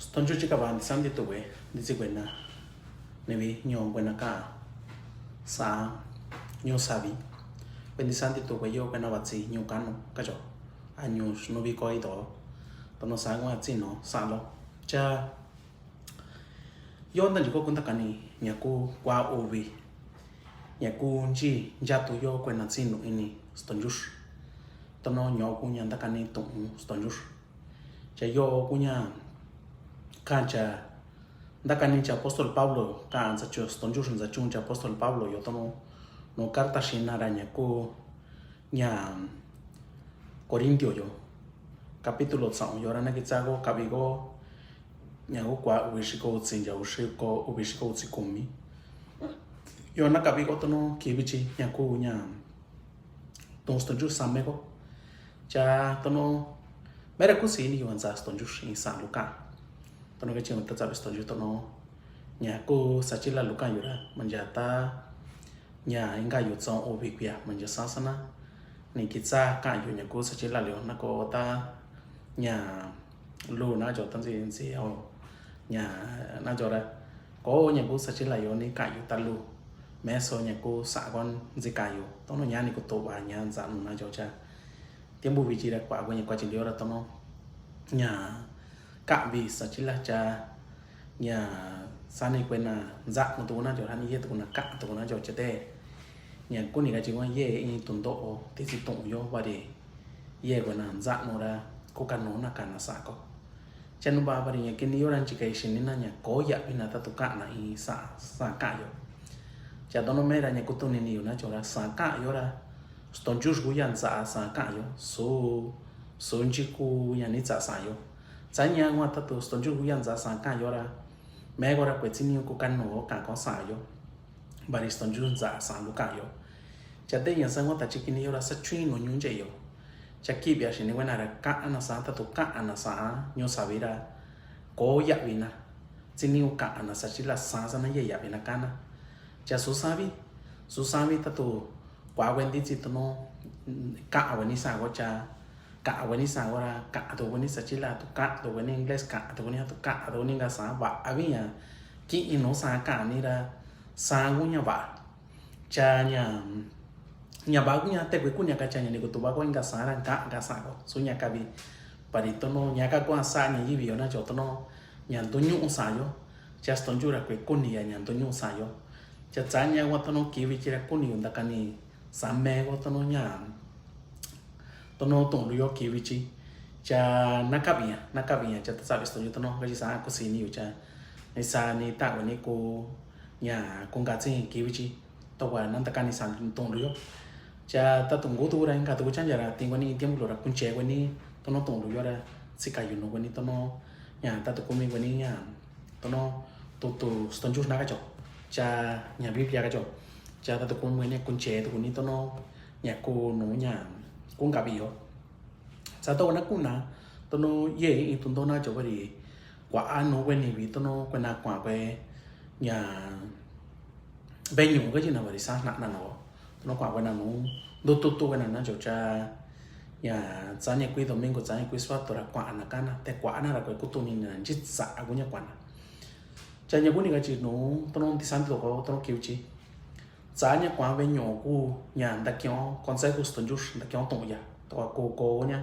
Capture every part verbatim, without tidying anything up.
Stonyu chikava ntixa ntituve ntitsi kuena, nevi ñuo kuena kaxa ñuxavi, kue ntixa ntituve yo kuena vatsi ñuxavi kayo, a ñuxnuvi ko ito, tono xa kua tsino xalo. Cha yo ntanyi ko kuntakani ñaku kua uvi, ñaku nyi yatu yo kuena tsinu ini stonyu. Tono ño kuña ntakani tuxun stonyu. Cha yo kuña kacha ntakani cha apóstol Pablo, kacha chu stonyu ntachuxu cha apóstol Pablo yo tono nu karta xina ra ñaku ña Korintio yo, kapítulo tsaun yo ra nakitsa ko kavi ko ñaku kua uvi xiko utsi, ya uxi ko uvi xiko utsi kumi. Yo nakavi ko tono kivi chi ñaku ña tuxun stonyu same ko. Cha tono mera kusi ni yo nza stonyu i sa luka. Tono ke chi ta tsavi stonyu tono ñaku sachila luka yo ra manja ta ña inka yo tsaun uvi kuya manja sasana. Ni kitsa kayo ñaku sachila lio nako ta ña lu nayo ta ntsi ntsi o ña nayo ra. Ko ñaku sachila yo ni kayo ta lu. Meso ñaku sa ko ntsi kayo. Tono ña ni kutuva ña ntsanu nayo cha. Tiempo vichi ra kua ko ña kua chi lio ra tono ña kavi sachila cha ña sani kuena ntsanu tuku nayo ra ni ye tuku na ka tuku nayo cha te. Ña kuni kachi ko ye i tundo'o titsi tuxun yo vari ye kuena ntsanu ra ku kanu na kana sa ko. Cha nuva vari ña kini yo ra nchika i xini na ña ko yavi na tatu kana i sa sa kayo. Cha tono mera ña kutuni ni yo nayo ra sa kayo ra stonyu kuya ntsa sa kayo su su nchi kuña ni tsa sa yo. Tsa ña kua tatu stonyu kuya ntsa sa kayo ra me ko ra kue tsini ku kanu o ka ko sa yo. Vari stonyu ntsa sa luka yo. Cha te ña sa kua ta chi kini yo ra sa chui nu ñu nche yo. Cha kivia xini kuena ra kana sa tatu kana sa ñuxavi ra ko yavi na. Tsini u kana sa chila sa sa na ye yavi na kana. Cha su savi su savi tatu kua kue ntitsi tono ka kue ni sa ko cha ka kue ni sa ko ra ka tu kue ni sachila tu ka tu kue ni inglés ka tu kue ni tu ka tu kue ni inka sa vavi ña ki'i nu sa ka ni ra sa kuña va. Cha ña ña va kuña te kue kuña ka cha ña ni kutuva ko inka sa ra ka ka sa ko su ña kavi. Vari tono ña ka kua sa ña yivi yo nayo tono ña ntuñu'u sa yo. Cha stonyu ra kue kuni ya ña ntuñu'u sa yo. Cha tsa ña kua tono kivi chi ra kuni yo ntakani sa me ko tono ña tono tuxun luyo kivi chi. Cha nakavi ña nakavi ña cha ta savi stonyu tono kachi sa kusi ni yo cha ni sa ni ta kue ni ku ña kunka tsi kivi chi. Tokua na ntakani sa tuxun luyo. Cha tatu ngu tuku ra inka tuku chanya ra ti kue ni tiempo lu ra kunche kue ni tono tuxun luyo ra tsika yu nu kue ni tono ña tatu kumi kue ni ña tono tutu stonyu na kacho. Cha ña Biblia kacho. Cha tatu kumi kue ni kunche tuku ni tono ña ku nu ña kunka vi yo. Sa tokua na kuna tono ye i tundo'o nacho vari kua nu kue ni vi tono kuena kua kue ña veñu kue chi na vari sa na na no. Tono kua kuena nu ndututu kuena nacho cha ña tsa ña kui domingo tsa ña kui suato ra kua na kana te kua na ra kue kutuni na nchi tsa kuña kua na. Cha ña kuni kachi nu tono ntixa ntoko tono kivi chi. Tsa ña kua veñu ku ña ntakio consejo stonyu ntakio tuxun ya tokua ku ko ña.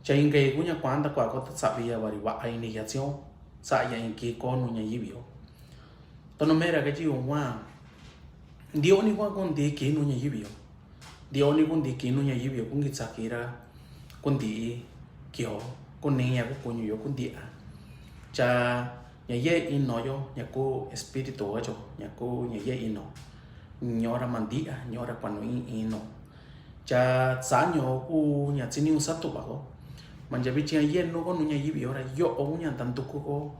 Cha inka kuña kua ntakua ko ta savi ya vari va'a ini ya tsio sa ya inki ko nu ña yivi yo. Tono mera kachi yo kua nti'o ni kua ko nti ki nu ña yivi yo. Nti'o ni ku nti ki nu ña yivi yo ku nkitsa ki ra ku nti kio ku ni ña ku kuñu yo ku nti'a. Cha ña ye ino yo ña ku espíritu yo ña ku ña ye ino. Ño ra ma nti'a ño ra kua nu i ino. Cha tsa ño ku ña tsini u satuva ko. Manja vichi ña ye nu ko nu ña yivi yo ra yo'o ku ña ntantuku ko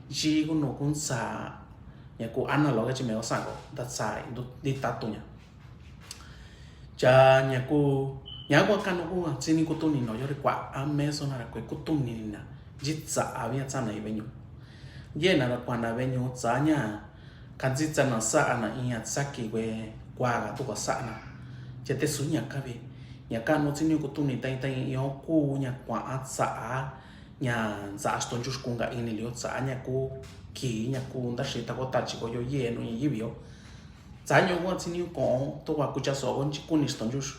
yi ku nu ku ntsa ña ku ana lo kachi me ko sa ko ntatsa ntitatu ña. Cha ña ku ña kua kanu ku tsini kutuni no yo ri kua a meso na ra kue kutuni ni na. Yi tsa a vi ña tsa na i veñu. Ye na ra kua na veñu tsa ña kantsitsa na sa'a na i ña tsaki kue kua ka tu ko sa'a na. Che te su ña kavi ña kanu tsini kutuni tai tai i o ku ña kua a tsa a ña tsa'a stonchux kunga inilio, tsa'a ña ku kii ña ku ndaxi ta ko tachi ko yo yee nu ña yivio. Tsa'a ña kua tsiniu ko'on tokua kuchaso'o ko nchikuni stonchux,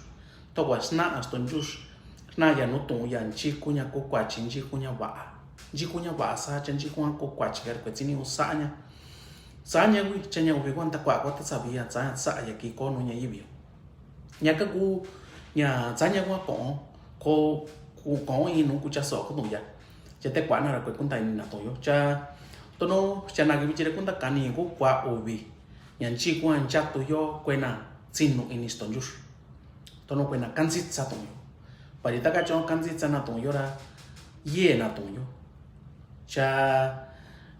tokua sna'a stonchux, snaya nu tu'un ya nchikun ña ku kuachi, nchikun ña va'a, nchikun ña va'a sa cha nchikun ña ku kuachi ka ra kue tsiniu sa'a ña. Tsa'a ña wi cha ña uvi kua ntakua ko ta savi ya tsa'a ña sa'a ya ki ko nu ña yivio. Ña ka ku ña tsa'a ña kua ko'on ko ko'on inu kuchaso'o ko tu'un ya. Cha te kua na ra kue kunta ini na tu'un yo cha tonu cha na ki vichi ra kunta kani ku kua uvi ña nchikun ña nchatu yo kue na tsinu ini stonchux. Tonu kue na kantsitsa tu'un yo. Pari ta ka cho kantsitsa na tu'un yo ra yee na tu'un yo. Cha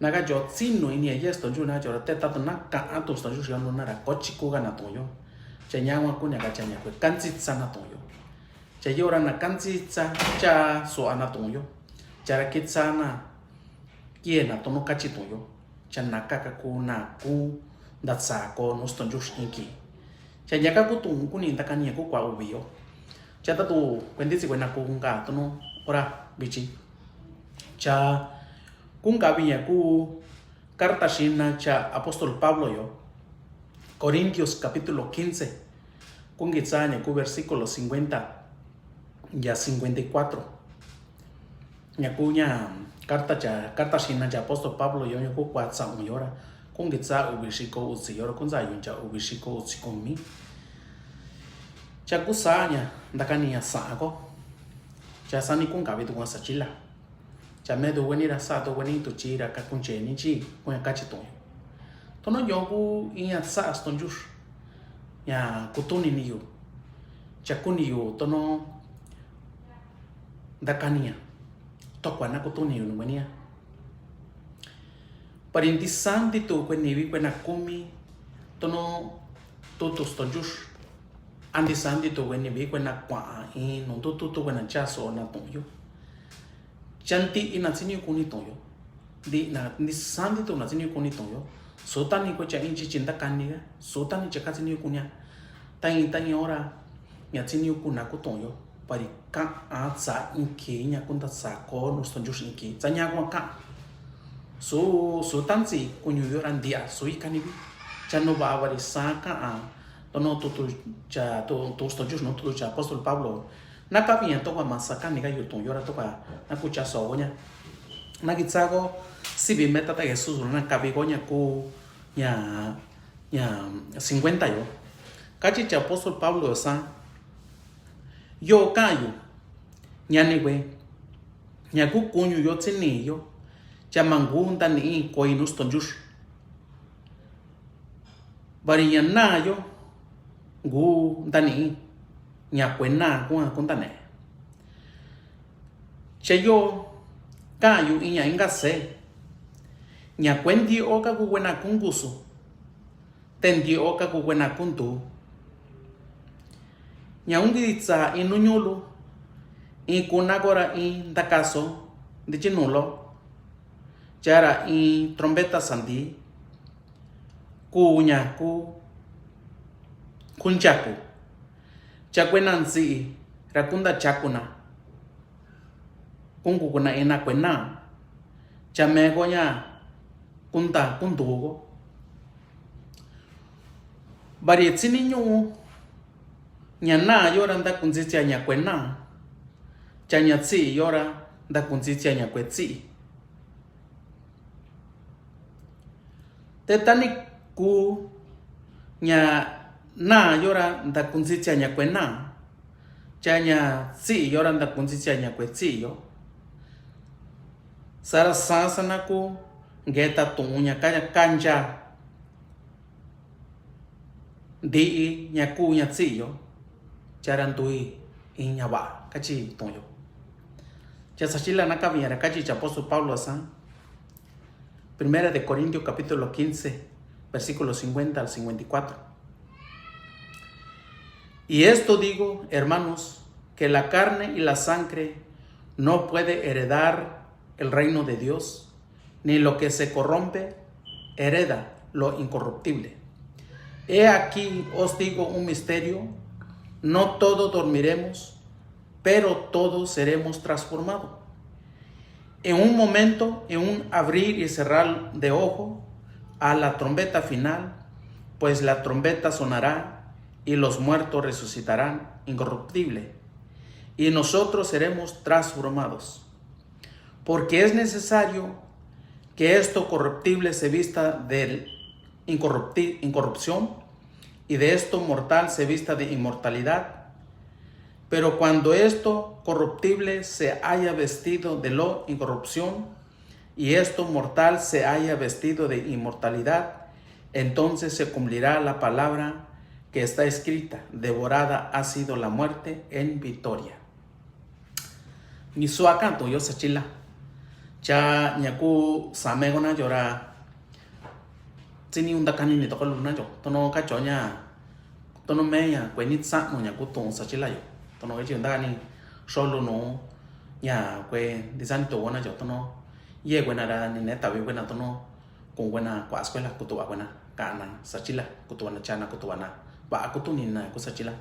na ka cho tsinu ini ya yee stonchux na cho ra te tatu na ka'a tu'un stonchux yo nu na ra kochi kuga na tu'un yo. Cha ña kua kuni ka cha ña kue kantsitsa na tu'un yo. Cha yo ra na kantsitsa cha su'a na tu'un yo. Cha ra kitsa na yee na tonu kachi tu'un yo. Cha na ka ka ku na ku ndatsa ko nu stonchux inki. Cha ña ka ku tu'un kuni ntakani ya ku kua uvi yo. Cha tatu kuentitsi kue na ku nga tonu ora vichi. Cha ku nga vi ña ku karta xina cha apóstol Pablo yo. Corintios capítulo quince. Ku ngitsa ña ku versículo cincuenta ya cincuenta y cuatro. Ña ku ña karta cha karta xina cha apóstol Pablo yo ña ku kua tsa'un yo ra ku ngitsa uvi xiko utsi yo ra ku ntsayun cha uvi xiko utsi kumi. Cha ku sa'a ña ntakani ña sa'a ko. Cha sani ku ngavi tu kua sachila. Cha me tu weni ra sa'a tu weni tu chi ra ka kuncheni chi ku ña kachi tu'un yo. Tonu yo ku iña sa'a stonchux ña kutuni ni yu. Cha kuni yu tonu ntakani ña tokua na kutuni yu nu weni ña. Pari ntisanti tu kue nivi kue na kumi tonu tutu stonchux. A ntisanti tu kue nivi kue na kua'a inu tutu kue na chaso'o na tu'un yo. Cha nti'i na tsiniu kuni tu'un yo. Nti'i na ntisanti tu na tsiniu kuni tu'un yo. Sutani kue cha iin chichi ntakani ka sutani cha ka tsiniu kuni a. Tañi tañi ora ña tsiniu kuna ku tu'un yo. Pari ka'a tsa inki ña ku ndatsa ko nu stonchux inki tsa ña kua ka'a. Su sutantsi kuñu yo ra nti'a sui kanivi. Cha nu va'a vari sa ka'a tonu tutu cha tutu stonchux nu tutu cha apóstol Pablo. Na kavi ña tokua masa kani ka yu tu'un yo ra tokua na kuchaso'o ña. Na kitsa ko sivi me tata Jesús na kavi ko ña ku ña ña cincuenta yo. Kachi cha apóstol Pablo yo sa yo ka'an yu ñani kue ña ku kuñu yo tsini yo cha ma ngu ntani'i koi nu stonchux. Vari ña naa yo ngu ntani'i ña kue naa kua kuntane'e. Cha yo ka'an yu iña inka se ña kue nti'o ka ku kue na kunkusu. Te nti'o ka ku kue na kuntu. Ña kungitsa in nu ñulu in kuna ko ra in ntakaso ntichi nulu. Cha ra in trompeta sandi ku ña ku kunchaku. Cha kue na ntsi'i ra kuntachaku na. Kunkuku na ina kue na. Cha me ko ña kunta kuntu ko. Vari tsini ñu'u ña naa yo ra ntakuntsitsi'a ña kue na. Cha ña tsi'i yo ra ntakuntsitsi'a ña kue tsi'i. Te tani ku ña naa yo ra ntakuntsitsi'a ña kue na. Cha ña tsi'i yo ra ntakuntsitsi'a ña kue tsi'i yo. Sara sasa na ku ngeta tu'un ña ka kancha nti'i ña ku ña tsi'i yo. Cha ra ntui iña va'a kachi tu'un yo. Cha sachila na kavi ña ra kachi cha apóstol Pablo sa. Primera de Corintios capítulo quince, versículo cincuenta al cincuenta y cuatro. Y esto digo, hermanos, que la carne y la sangre no puede heredar el reino de Dios, ni lo que se corrompe hereda lo incorruptible. He aquí os digo un misterio, no todos dormiremos, pero todos seremos transformados. En un momento, en un abrir y cerrar de ojo, a la trompeta final, pues la trompeta sonará y los muertos resucitarán incorruptible, y nosotros seremos transformados. Porque es necesario que esto corruptible se vista de incorrupti- incorrupción, y de esto mortal se vista de inmortalidad. Pero cuando esto corruptible se haya vestido de lo incorrupción, y esto mortal se haya vestido de inmortalidad, entonces se cumplirá la palabra que está escrita: "Devorada ha sido la muerte en victoria". Nisuakato yo Sachila. Cha nyaku same gona yora. Tsini unda kani ni toko luna yo. Tono kacho nya. Tono me nya kue ni tsamo nyaku to Sachila yo. Tono kachi unda kani solo no. Nya kue disani to gona yo tono. Ye kue na ra ni neta vi kue na tono. Kun kue na kua escuela kutuwa kue na. Kana Sachila kutuwa na chana kutuwa na. Ba kutu ni na ku Sachila.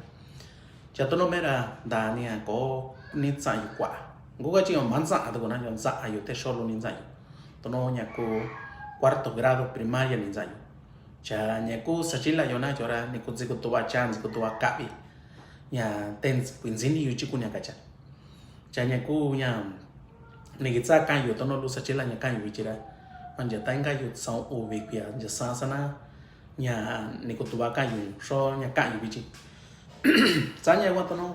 Cha tono mera da ni a ko ni tsa yu kua. Ngu ka chi yo man tsa a tu na yo tsa a yu te solo ni tsa yu. Tono nyaku cuarto grado primaria ni tsa yu. Cha nyaku Sachila yo na yo ra ni ku tsi kutuwa cha ni kutuwa kabi. Nya ten kuinzini yu chi ku nya kacha. Cha nyaku nya ni ki tsa kan yu tono lu Sachila nya kan yu vichi ra. Man ja ta nga yu sa u vi kuya ja sa sana. Nya ni kutuwa kan yu so nya kan yu vichi. Sa nya wa tono.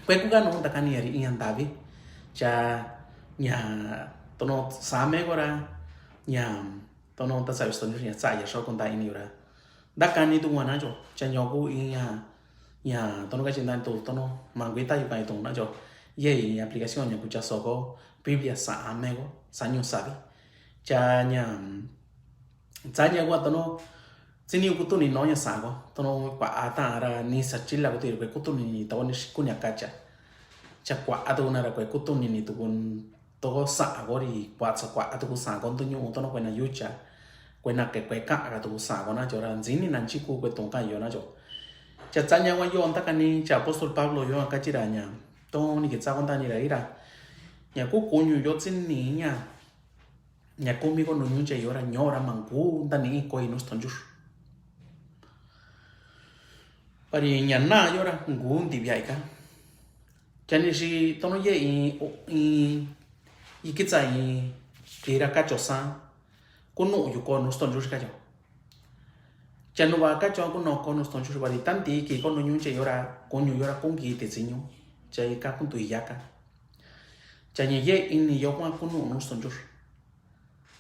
Kue ku ka no ta kan ni ari nya davi. Cha nya tono same kora. Nya tono ta sa visto nya sa ya so kun ta ini ura. Da kan ni tu wa na jo. Cha nyoku nya. Nya tono ka chinda tu tono. Mangui ta yu kan tu na jo. Ye aplicación nya ku cha so ko. Biblia sa ame ko. Sa nyu sabi. Cha nya. Tsa nya kua tono tsini kutuni no nya sa ko tono kua ata ara ni Sachila kutuni kue kutuni ni toko ni siku nya kacha. Cha kua atu na ra kue kutuni ni tukun toko sa ko ri kua sa kua atu ku sa ko ntu nyu tono kue na yucha. Kue na ke kue ka ka tu ku sa ko na jo ra nzini na nchiku kue tongka yo na jo. Cha tsa nya kua yo nta kani cha apóstol Pablo yo kachi ra nya. Toni ke tsa ko nta ni ra ira. Nya ku kuñu yo tsini nya. Nya kumi ko nu ñuña yora ñora mangu nta ni ko inu stonjur. Pari nya na yora ngu ndi bia ika. Chani si tono ye i i ikitsa i kira kacho sa. Kunu yu ko nu stonjur kacho. Chanu ba kacho kunu ko nu stonjur bari tanti ki ko nu ñuña yora kuñu yora kungi te tsiñu. Cha ika kuntu yaka. Chani ye ini yo kua kunu nu stonjur.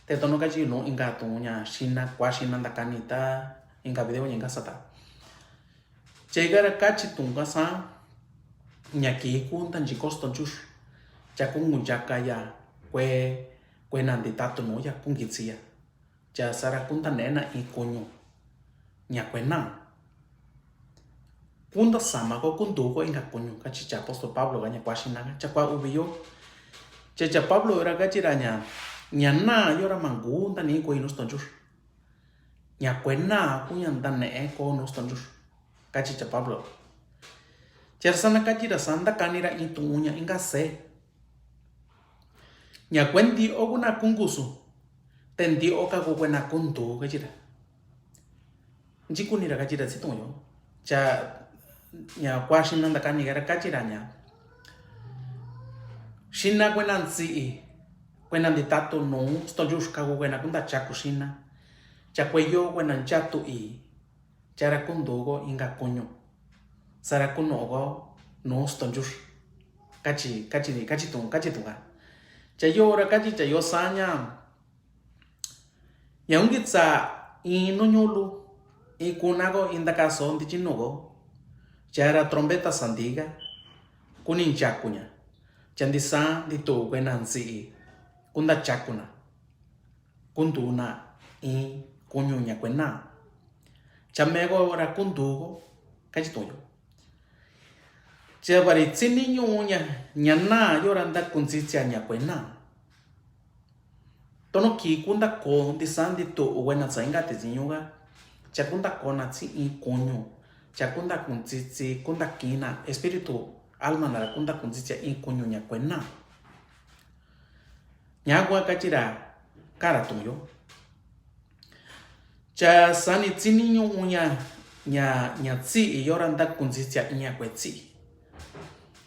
Te tono kachi nu inka tu nya sina kua sina nta kani ta inka video nya inka sata. Chega ra kachi tunka sa nya ki kunta nchi kosto chus. Cha kungu chaka ya kue kue nandi tatu nu ya kungi tsia. Cha sara kunta nena i kuñu. Nya kue na. Kunta sama ko kuntu ko inka kuñu kachi cha apóstol Pablo ka nya kua sina ka cha kua ubi yo. Cha cha Pablo ra kachi ra nya nya na yora mangu nta ni ko inu stonjur. Nya kue na kuña nta ne ko nu stonjur. Kachi cha Pablo. Cha ra sana kachi ra sa nta kani ra i tu uña inka se. Nya kue ndi o kuna kungusu. Te ndi o ka ku kue na kuntu kachi ra. Nchi kuni ra kachi ra tsi tu yo. Cha nya kua sina nta kani ka ra kachi ra nya. Sina kue na ntsi'i. Kue na ndi tatu nu stonjur ka ku kue na kunta chaku sina. Cha kue yo kue na nchatu i. Cha ra kuntu ko inka kuñu. Sara kunu ko nu stonjur. Kachi kachi kachi tu kachi tu ka. Cha yo ra kachi cha yo sa nya. Nya ungi tsa i nu ñulu i kuna ko i nta ka so ndi chi nu ko. Cha ra trompeta sa ndi ka. Kuni nchaku nya. Cha ndi sa ndi tu kue na ntsi'i. Kunta chaku na. Kuntu na i kuñu nya kue na. Cha me ko ra kuntu ko kachi tu yo. Cha bari tsini ñu nya nya na yora nta kuntsitsia nya kue na. Tono ki kunta ko ndi sa ndi tu u kue na tsa inka te tsiñu ka. Cha kunta ko na tsi i kuñu. Cha kunta kuntsitsi kunta kina espíritu alma na ra kunta kuntsitsia i kuñu nya kue na. Ñakuan kachi ra, kara tuyo. Cha sani tsini ñuña, ña, ña tsi iyora nda kuntsitsia iña kue tsi.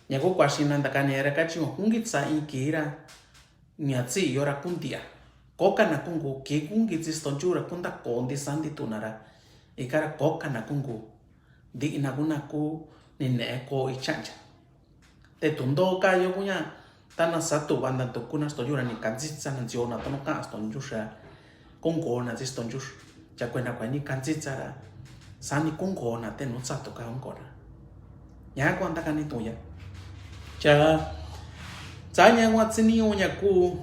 Ña kukuaxi na nda kani ra kachi ña kunkitsa in kii ra, ña tsi iyora kuntia. Kokana kunku kii kunkitsi stonchu ra kunda kondi sandi tuna ra. Ikara kokana kunku. Dina kuna ku ni ne ko ichacha. Te tunto kayo kuña, tana satu banda tukuna stonchu ra ni kantsitsa na ntsio na tono ka stonchu xa. Kunkona tsi stonchu. Cha kuena kueni kantsitsa ra. Sani kunkona te nu satu ka kunkona. Ña kuan ta kani tuya. Cha, cha ña kuan tsini uña ku.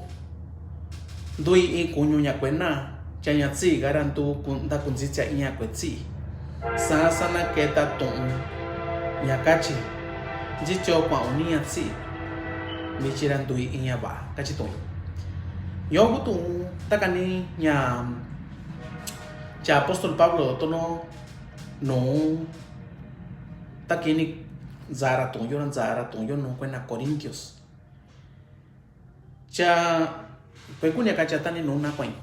Ndui in kuñu ña kuena, cha ña tsi kara ndu kun-, nda kuntsitsia iña kue tsi. Sa, sa na keta tu'un, ña kachi. Ntsitsi o kuan uni ña tsi. Michi ra ndui iña va, kachi tu'un. Yo ku tu'un, ta kani ña, cha apóstol Pablo tono, nu, ta kini, ntsara tu'un yo, ntsara tu'un yo, nu kuena Corintios. Cha, kue kuña kacha tani nuna kueña.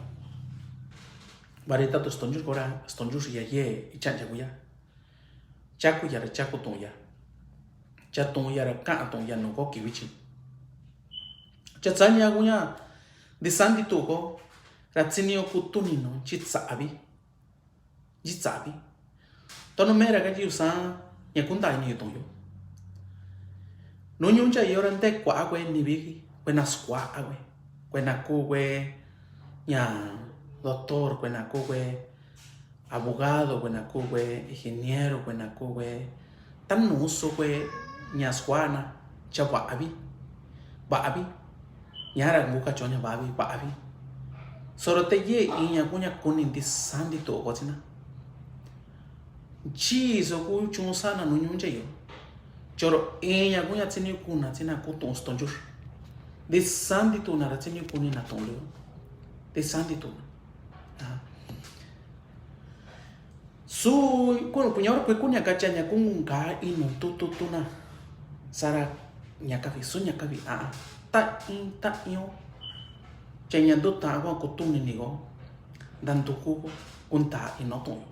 Bari tatu stonchu kora, stonchu xi ya ye, ichacha kuya. Chaku ya ra chaku tu'un ya. Cha tu'un ya ra ka'a tu'un ya nu ko kivichi. Cha tsaña kuña, di sandi tu'un ko, ra tsini o kutuni no, chi tsavi. Yitsavi. Tono mera kachi yu sa, ña kunta ini yu tu'un yo. Nu ñucha iyora nte kua'a kue nivi, kuena skua'a kue. Kuena ku kue, ña doctor, kuena ku kue abogado, kuena ku kue ingeniero, kuena ku kue Tanu so kue ña skuana, cha va'avi. Va'avi. Ñara nguka choña va'avi, va'avi. Soro te ye iña kuña kuni nti sandi tu'u ko tsina. Chi so ku chun sana nu ñuncha yo. Choro iña kuña tsini kuna tsina ku tu'u stonchur. Nti sandi tu'u nara tsini kuni na tu'u leo. Nti sandi tu'u na. Aha. Su, ku, kuña ora kue kuña kacha ña kunka inu tutu tuna. Sara ña kavi, su ña kavi, a, a. Ta in, ta in o. Cha ña ndu ta ko kutuni ni ko. Nda nduku ko, kunta ino tu'u.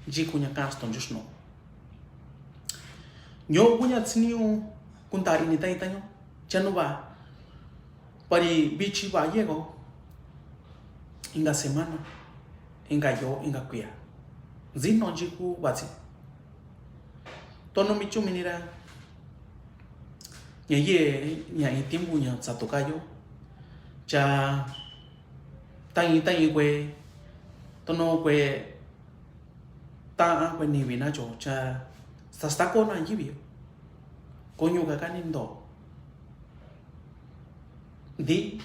Nchi kuña ka stonchur no. Ño kuña tsini u, kunta ini ta in ta ño. Cha nu va. Pari vichi va yego. Inka semana, inka yo, inka kuia. Ntsino nchi ku vatsi. Tono michu minira. Ña ye, ña in tiempo ña tsatukayo. Cha, ta in, ta in kue. Tono kue. Ta a kue nivi na cho, cha. Sa sta ko na yivi. Koñu ka kani ndo. Nti,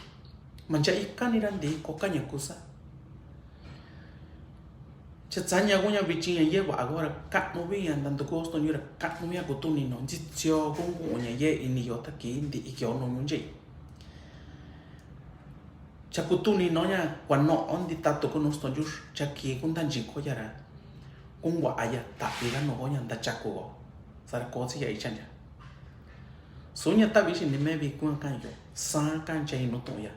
mancha ika nira nti, koka ña kusa. Cha tsaña kuña vichi ña ye va agora, kanu vi ña, nda nduku stonchur ra, kanu vi ña kutuni no, nchi tsio kunku ña ye ini yo ta ki, nti iki o no ñunchi. Cha kutuni no ña, kua no o nti tatu ku no stonchur, cha ki kunta nchi ko ya ra. Kungua aya, ta ira no ko ña, nda chaku ko. Sara ko tsi ya icha ña. Suña tavi xi ni mevi kuña kaño. Sa kancha inu tu'u ya.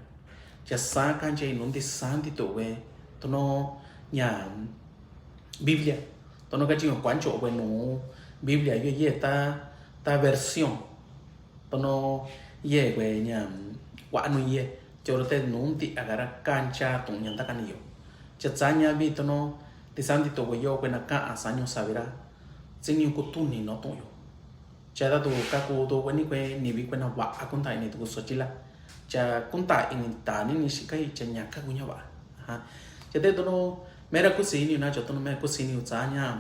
Cha sa kancha inu nti sandi tu'u kue. Tono ña Biblia. Tono kachi ña kuancho kue nu Biblia yo ye ta, ta versión. Tono ye kue ña kuanu ye. Choro te nu nti akara kancha tu'u ña nta kani yo. Cha tsaña vi tono nti sandi tu'u kue yo kue na ka'a sañu savira. Tsini kutuni no tu'u yo. Cha tatu kaku to kueni kue nivi kuena va'a kunta ini tuku Xochila. Cha kunta ini ta nini xikai cha ña kaku ña va'a. Aha. Cha te tono mera kusi ini na cho tono mera kusi ini u tsaña.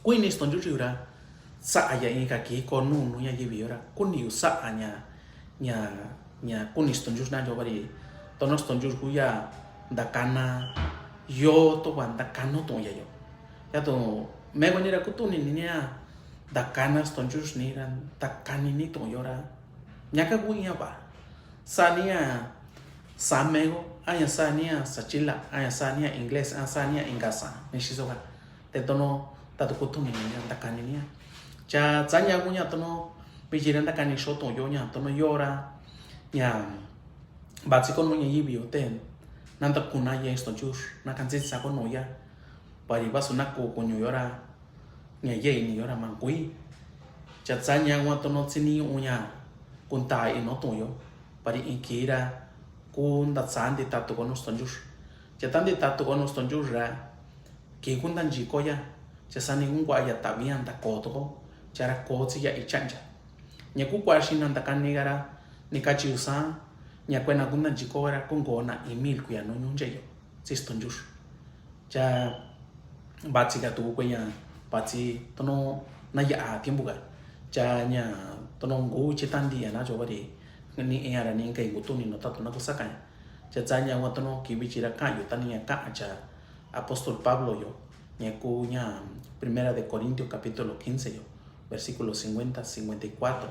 Kuini stonchur ra. Sa'a ya inka ki ko nu nu ña yivi ra. Kuni u sa'a ña. Ña, ña kuni stonchur na yo vari. Tono stonchur ku ya. Nda kana. Yo to va nda kano to ya yo. Ya to me kueni ra kutuni ni ña. Nda kana stonchur ni ra, nda kani ni tu'u yo ra. Ña kaku iña va. Sa ni a sa mego, a ña sa ni a sa chila, a ña sa ni a inglés, a sa ni a inka sa, ni xi so ka. Te tono, tatu kutuni ni ña, nda kani ni a. Cha, tsaña kuña tono, mi yira nda kani xo tu'u yo ña, tono yo ra. Ña, Vatsi ko nu ña yivi yo te na ntakunaye stonchux na kantsisa ko nu ya. Pari vasu na ku kuñu yora ña yeni yora ma kui. Cha tsa ña ua tono tsini uña kunta ino tuyo. Pari inkira ku ndatsa nditatu ko nu stonchux. Cha ta nditatu ko nu stonchux ra ki ku ndanchi ko ya. Cha sani ku ngua ya tavi ya ndako toko. Cha ra ko tsi ya ichancha. Ña ku kuaxi na ndakani kara ni kachi usa. Ña kuena ku ndanchi ko kara ku ngo na imil kuya nu ñunche yo. Tsi stonchux. Cha vatsi ka tuku kueña vatsi tono na ya'a tiempo ka. Cha ña tono ngu chi tandi ya na cho vari ni ea ra ni ngai ngu tuni no tato na ku saka. Cha tsa ña ua tono kivi chi ra ka yu tani ña ka cha apóstol Pablo yo. Ña ku ña Primera de Corintios capítulo quince yo, versículo cincuenta, cincuenta y cuatro.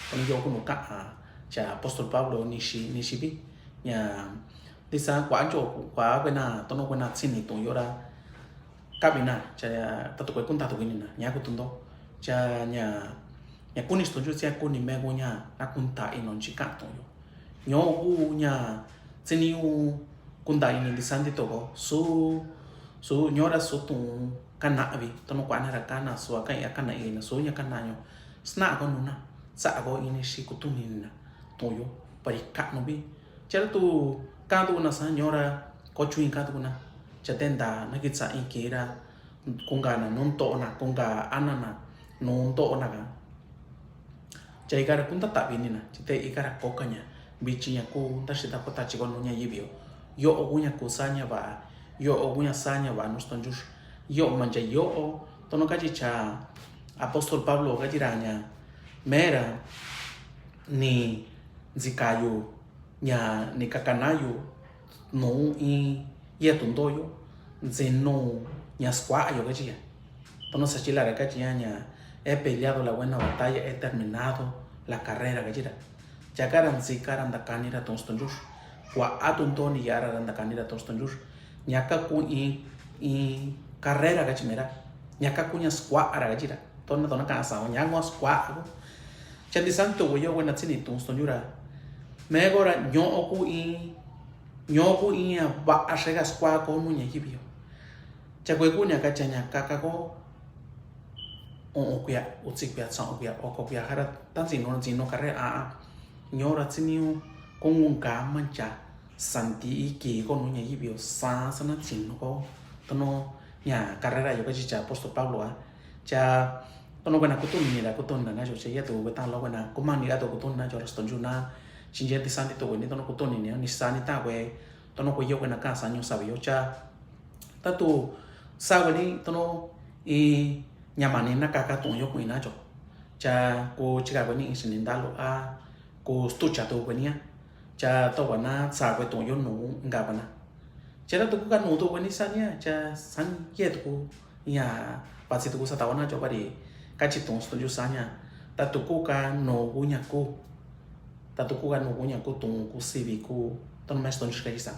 Tono yo ku nu ka cha apóstol Pablo ni xi ni xi vi ña Disa kua ncho kua kuena tono kuena tsini tuyo ra. Kavi na cha tatu kue kunta tuku ini na ña ku tundo. Cha ña ña kuni stonchux tsia kuni mexi ña na kunta ino nchi ka tuyo. Ño ku ña tsini u kunta ini disa ndito ko su su ñora su tu kana vi tono kua na ra kana su aka aka na ina su ña kana ño. Sna ko nu na sa ko ini si ku tuni na tuyo pari ka nu vi. Cha ra tu ka tu na sa ñora ko chui ka tu na. Cha tenda na kitsa inkira kunga na nunto na kunga ana na nunto na ka. Cha ikara kunta tavi ni na chite ikara koka ña. Vichi ña ku ntaxita ko tachi ko nu ña yivi yo. Yo o ku ña ku sa ña va. Yo o ku ña sa ña va nu stonchux. Yo mancha yo o tono kachi cha apóstol Pablo kachi ra ña. Mera ni ntsika yu ña ni kakana yu nu i yetu nto yo ntsi nu ña skua yo kachi ya. Tono sachi la ra kachi ya ña he peleado la buena batalla, he terminado la carrera kachi ra. Cha kara ntsi kara ndakani ra tun stonchux. Kua a tu nto ni yara ra ndakani ra tun stonchux. Ña ka ku i i carrera kachi mera. Ña ka ku ña skua ra kachi ra. Tona tona ka sa ña ngua skua ko. Cha ndi santo ko yo wena tsini tun stonchux ra. Mego ra ño o ku i ño ku i a ba a shega skua ko nu ña yivi yo. Cha kue ku ña kacha ña kaka ko. O o kuya utsi kuya tsa o kuya o ko kuya hara ta tsino tsino kare a a. Ño ra tsini u ko ngunga mancha. Santi i ki ko nu ña yivi yo sa sana tsino ko. Tono ña carrera yo kachi cha apóstol Pablo a. Cha tono kuena kutuni ni ra kutuni na na yo cha ya tu kueta lo kuena kumani ra to kutuni na yo ra stonchux na. Chinche ti santi to kueni tono kutuni ni ni sani ta kue. Tono kue yo kuena ka sa ño savi yo cha. Ta tu sa kueni tono i ñamani na kaka tun yo kuina yo. Cha ku chika kueni i sini ndalo a. Ku stucha tu kueni a. Cha to kuena sa kue tun yo nu nga kuena. Chera tuku ka nu tuku ni sania cha san ye tuku ña patsi tuku sa tawana cho pari kachi tun stonchux sania. Ta tuku ka nu ku ña ku. Ta tuku ka nu ku ña ku tun ku sivi ku tono me stonchux kachi sa.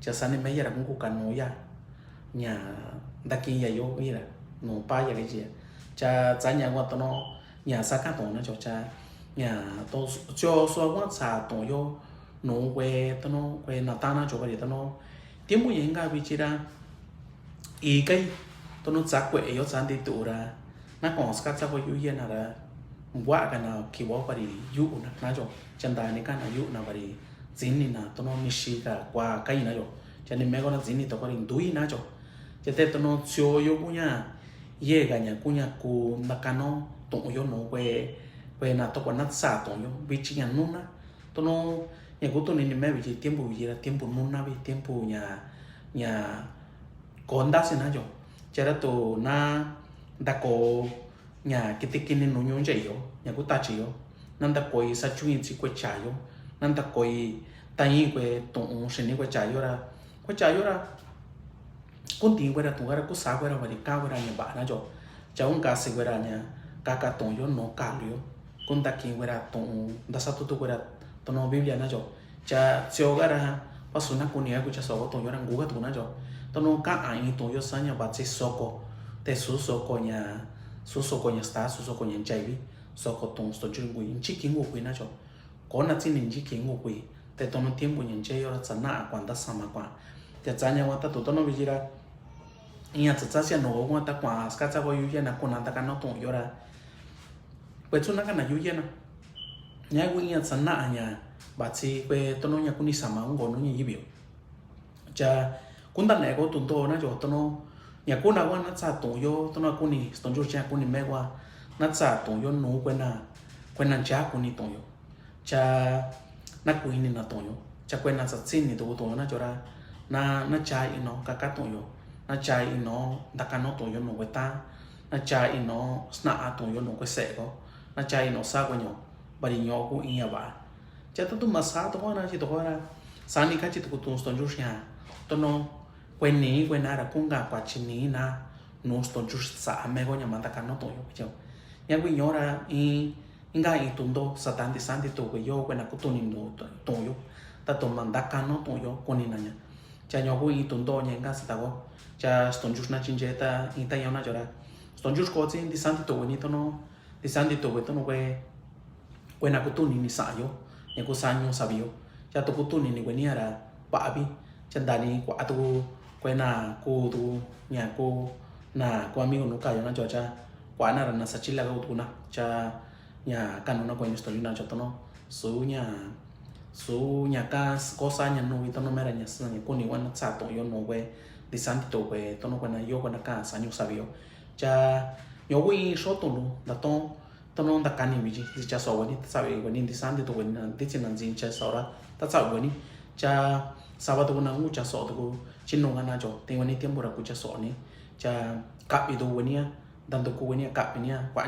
Cha sani me yera ku ku ka nu ya. Ña ndaki ya yo ira nu pa ya kachi ya. Cha tsania wa tono ña sa ka tun na cho cha ña to cho so wa sa tun yo. Nu kue tono kue na tana cho kari tono tiempo yenga vichi ra. I kai tono tsa kue yo tsa ndi tu ra. Na kon ska tsa ko yu ye na ra. Mbua ka na ki wa kari yu na na cho. Chanda ni ka na yu na kari. Tsini na tono ni shi ka kua kai na yo. Chani me ko na tsini to kari ndui na cho. Chate tono tsio yo kuña. Ye ka ña kuña ku na kano tun yo nu kue. Kue na to ko na tsa tun yo. Vichi ña nuna. Tono ña kutuni ni me vichi tiempo vichi ra tiempo nuna vi tiempo ña ña konda si na yo. Chera tu na ndako ña kitikini nu ñunche yo ña kutachi yo. Na ndakoi sa chuin tsi kue cha yo. Na ndakoi tayin kue tun sini kue cha yo ra. Kue cha yo ra. Kunti kue ra tun kara kusa kue ra vari ka kue ra ña ba na yo. Cha un kasi kue ra ña kaka tun yo no kalu yo. Kundaki kue ra tun ndasa tutu kue ra tono Biblia na yo. Cha tsio kara pasu na kuni aku cha soko tun yo ra ngu ka tun na yo. Tono ka a in tun yo sa ña ba tsi soko. Te su soko ña su soko ña sta su soko ña chaivi. Soko tun sto chungu in chiki ngu kui na yo. Kona tsini nchi ki ngu kui. Te tono tiempo ña nche yo ra tsa na'a kua ntaxama kua. Te tsa ña kua ta tu tono viyi ra iña tsa tsa sia no kua ta kua ska tsa kua yuye na kuna ta kano tu'un yo ra. Kue tsu na kana yuye na. Ña kua iña tsa na'a ña batsi kue tono ña kuni sama ungo no ña yibi yo. Cha kunda ne ko tundo na yo tono ña kuna kua na tsa tu'un yo tono kuni stonju cha kuni me kua na tsa tu'un yo no kue na kue na ncha kuni tu'un yo. Cha na kuini na tu'un yo. Cha kue na tsa tsini tu'un yo na chora. Na na cha ino kaka tu'un yo. Na cha ino ndaka no tu'un yo no kue ta. Na cha ino sna'a tu'un yo no kue seko. Na cha ino sa kue ño. Bari ño ku iña ba. Cha ta tu masa to na chi to ra. Sani ka chi tu ku tu stonju sia. Tono kue ni kue na ra kunga kua chi ni na. No stonju sa me ko ña manda ka no tu'un yo. Ña kue ño ra i Inka i tundo sa tanti santi tuve yo kue na kutuni no tu'un yo. Ta toma ndaka no tu'un yo kuni na ña. Cha ño ku i tundo ña inka sa ta ko. Cha stonju na chinche ta i ta yo na chora. Stonju ko tsi nti santi tuve ni tono. Nti santi tuve tono kue. Kue na kutuni ni sa yo. Ña ku sa ñu sabi yo. Cha to kutuni ni kue ni ara. Pavi. Cha ndani kua tu kue na ku tu ña ku na ku amigo nu ka yo na cho cha. Kua na ra na sa chila ka ku tu na. Cha ña kanu na kue ni stonju na cho tono. Su ña su ña ka ko sa ña nu wi tono mera ña sa ña kuni wa na tsa tu'un yo nu kue. Nti santi tuve tono kue na yo kue na ka sa ñu sabi yo. Cha ño wi so tu nu nda to Tono nda kani viyi nti cha so weni ta tsa weni nti santi tuve ni nti tsi na nti cha so ra ta tsa weni. Cha sava tuku na ngu cha so tuku chinu nga na cho ti weni tiempo ra ku cha so ni. Cha kavi tuku weni a nda nduku weni a kavi ni a kua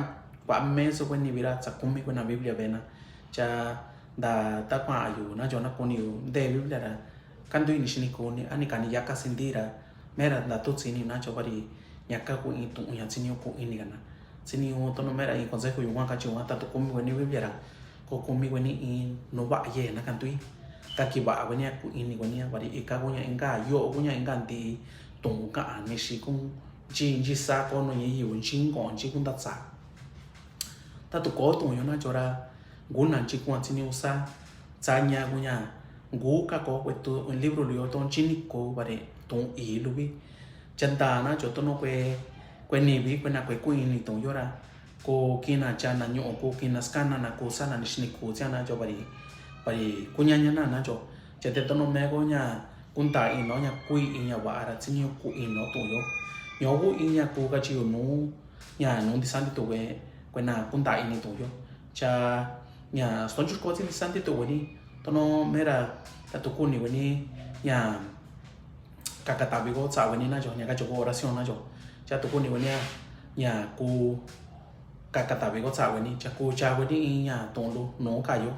kua me so weni vira tsa kumi kue na Biblia vena. Cha nda ta kua ayu na cho na kuni yu nde Biblia ra. Kantui ni xini kuni ani kani yaka sintira. Mera nda tu tsini na cho vari ña ka ku i tu'un ña tsini u ku ini kana. Tsini u tono mera i consejo yu wa ka chi wa ta tu kumi weni Biblia ra. Ko kumi weni i nu va ye na kantui. Ka ki va weni a ku ini weni a vari i ka ku ña inka yo ku ña inka nti tu'un ka ni xi ku nchi nchi sa ko no ye yu nchi ngo nchi ku nda tsa. Ta tu ko tu'un yo na cho ra ngu na nchi kua tsini u sa tsa ña ku ña ngu ka ko kue tu libro lu yo to nchi ni ko vari tu'un i lu vi. Cha nda na cho tono kue kue ni vi kue na kue ku ini tu'un yo ra. Ko kina cha na ñu'u ko kina skana na ku sa na ni xini ku tsia na cho vari vari ku ña ña na na cho. Cha te tono me ko ña ku nda ino ña ku i ña va ra tsini u ku ino tu'un yo. Ño ku i ña ku ka chi yu nu ña nu nti santi tuve kue na ku nda ini tu'un yo. Cha ña stonju ko tsi nti santi tuve ni tono mera ta tu kuni weni ña ka katavi ko tsa weni na cho ña ka cho ko oración na cho. Cha tu kuni weni a ña ku ka katavi ko tsa weni cha ku cha weni i ña tu'un lu nu ka yo.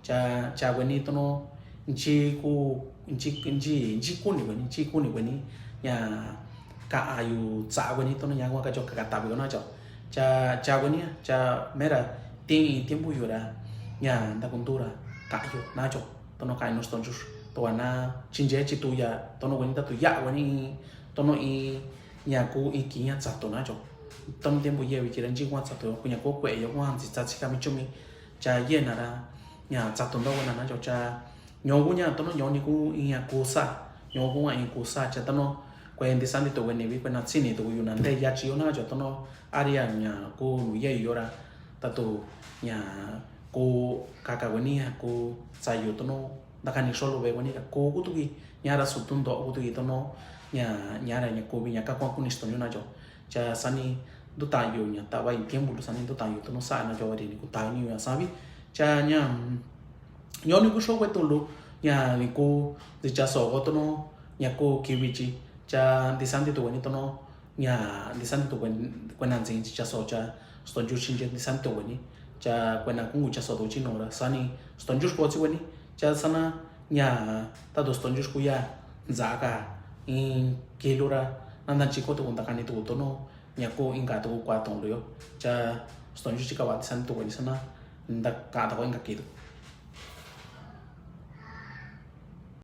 Cha cha weni tono nchi ku nchi nchi nchi kuni weni nchi kuni weni ña ka ayu tsa weni tono ña kua ka cho ka katavi ko na cho. Cha cha weni a cha mera ti i tiempo yu ra ña nda kuntu ra ka yu na cho tono ka inu stonju. To wa na chinche chi tu ya tono weni ta tu ya weni tono i ña ku i ki ña tsa tu na cho. Tono tiempo ye vi chi ra nchi kua tsa tu ku ña ku kue yo kua nti tsa tsi ka mi chumi. Cha ye na ra ña tsa tu ndo weni na cho cha Ño ku ña tono ño ni ku iña ku sa ño ku wa i ku sa cha tono kue nti santi tuve ni vi kue na tsini tuku yu na nte ya chi yo na cho tono aria ña ku nu ye yu yo ra ta tu ña ku kaka weni ña ku tsa yu tono nta kani solo ve weni ra ku ku tuki ña ra su tundo ku tuki tono ña ña ra ña ku vi ña ka kua kuni stonju na cho. Cha sani ndu ta yu ña ta va i tiempo lu sani ndu ta yu tono sa na cho vari ni ku ta ni yu ña savi. Cha ña ño ni ku so kue tulu ña ni ku nti cha so ko tono ña ku kivi chi cha nti santi tuve ni tono ña nti santi tuve kue na nti cha so cha stonju chinche nti santi tuve ni cha kue na ku ngu cha so tu chi no ra sani stonju ko tsi weni cha sana ña ta tu stonju ku ya nza ka i kilu ra na nta chi ko tu nta kani tu tono ña ku inka tu kua tong lu yo cha stonju chi ka va nti santi tuve ni sana nta ka ta ko inka kilu.